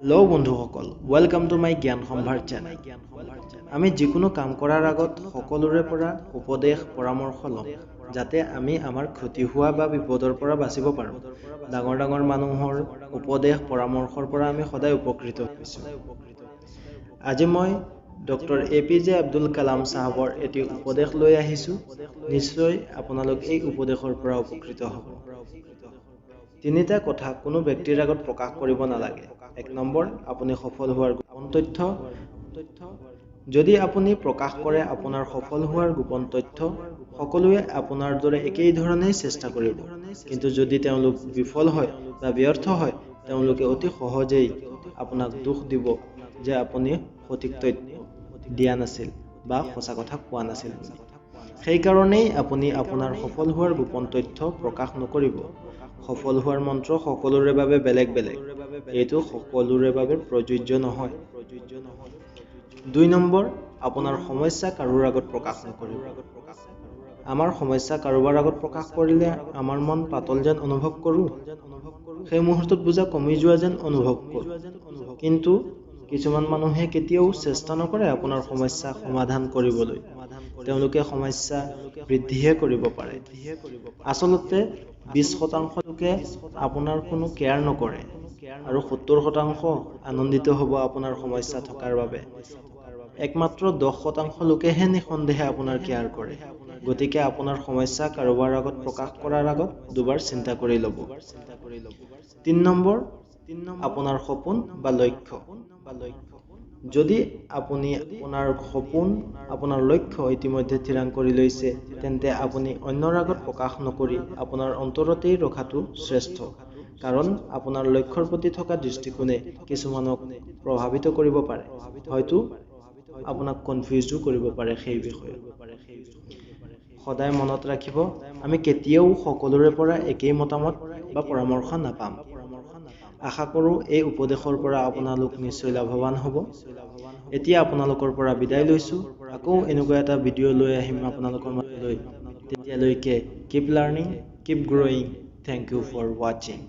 Hello' বন্ধুসকল, welcome to my জ্ঞান সম্ভাৰ চেনেল। আমি যিকোনো কাম কৰাৰ আগত সকলোৰে পৰা উপদেশ পৰামৰ্শ লওঁ, যাতে আমি আমাৰ ক্ষতি হোৱা বা বিপদৰ পৰা বাচিব পাৰোঁ। ডাঙৰ ডাঙৰ মানুহৰ উপদেশ পৰামৰ্শৰ পৰা আমি সদায় উপকৃত হৈছোঁ। আজি মই ডক্টৰ এ.পি.জে. আব্দুল কালাম চাহাবৰ এটি উপদেশ লৈ আহিছোঁ। নিশ্চয় আপোনালোক এই উপদেশৰ পৰা উপকৃত হ'ব। তিনিটা কথা কোনো ব্যক্তিৰ আগত প্ৰকাশ কৰিব নালাগে। এক নম্বৰ, আপুনি সফল হোৱাৰ গোপন তথ্য। যদি আপুনি প্ৰকাশ কৰে আপোনাৰ সফল হোৱাৰ গোপন তথ্য, সকলোৱে আপোনাৰ দৰে একেই ধৰণেই চেষ্টা কৰিব। কিন্তু যদি তেওঁলোক বিফল হয় বা ব্যৰ্থ হয়, তেওঁলোকে অতি সহজেই আপোনাক দোষ দিব যে আপুনি সঠিক তথ্য দিয়া নাছিল বা সঁচা কথা কোৱা নাছিল বুলি। সেইকাৰণেই আপুনি আপোনাৰ সফল হোৱাৰ গোপন তথ্য প্ৰকাশ নকৰিব। সফল হোৱাৰ মন্ত্ৰ সকলোৰে বাবে বেলেগ বেলেগ, এইটো সকলোৰে বাবে প্ৰযোজ্য নহয়। দুই নম্বৰ, আপোনাৰ সমস্যা কাৰোৰ আগত প্ৰকাশ নকৰিব। আমাৰ সমস্যা কাৰোবাৰ আগত প্ৰকাশ কৰিলে আমাৰ মন পাতল যেন অনুভৱ কৰোঁ, সেই মুহূৰ্তত বোজা কমি যোৱা যেন অনুভৱ কৰোঁ। কিন্তু কিছুমান মানুহে কেতিয়াও চেষ্টা নকৰে আপোনাৰ সমস্যা সমাধান কৰিবলৈ, তেওঁলোকে সমস্যা বৃদ্ধিহে কৰিব পাৰে। আচলতে 20% লোকে আপোনাৰ কোনো কেয়াৰ নকৰে আৰু 70% আনন্দিত হ'ব আপোনাৰ সমস্যা থকাৰ বাবে। একমাত্ৰ 10% লোকেহে নিঃসন্দেহে আপোনাৰ কেয়াৰ কৰে। গতিকে আপোনাৰ সমস্যা কাৰোবাৰ আগত প্ৰকাশ কৰাৰ আগত দুবাৰ চিন্তা কৰি ল'ব। তিনি নম্বৰ, আপোনাৰ সপোন বা লক্ষ্য। যদি আপুনি আপোনাৰ সপোন, আপোনাৰ লক্ষ্য ইতিমধ্যে থিৰাং কৰি লৈছে, তেন্তে আপুনি অন্যৰ আগত প্ৰকাশ নকৰি আপোনাৰ অন্তৰতেই ৰখাটো শ্ৰেষ্ঠ। কাৰণ আপোনাৰ লক্ষ্যৰ প্ৰতি থকা দৃষ্টিকোণে কিছুমানক প্ৰভাৱিত কৰিব পাৰে, হয়তো আপোনাক কনফিউজো কৰিব পাৰে সেই বিষয়ে। সদায় মনত ৰাখিব, আমি কেতিয়াও সকলোৰে পৰা একেই মতামত বা পৰামৰ্শ নাপাম। আশা কৰোঁ এই উপদেশৰ পৰা আপোনালোক নিশ্চয় লাভৱান হ'ব। এতিয়া আপোনালোকৰ পৰা বিদায় লৈছোঁ। আকৌ এনেকুৱা এটা ভিডিঅ' লৈ আহিম আপোনালোকৰ মাজলৈ। তেতিয়ালৈকে keep learning, keep growing. Thank you for watching.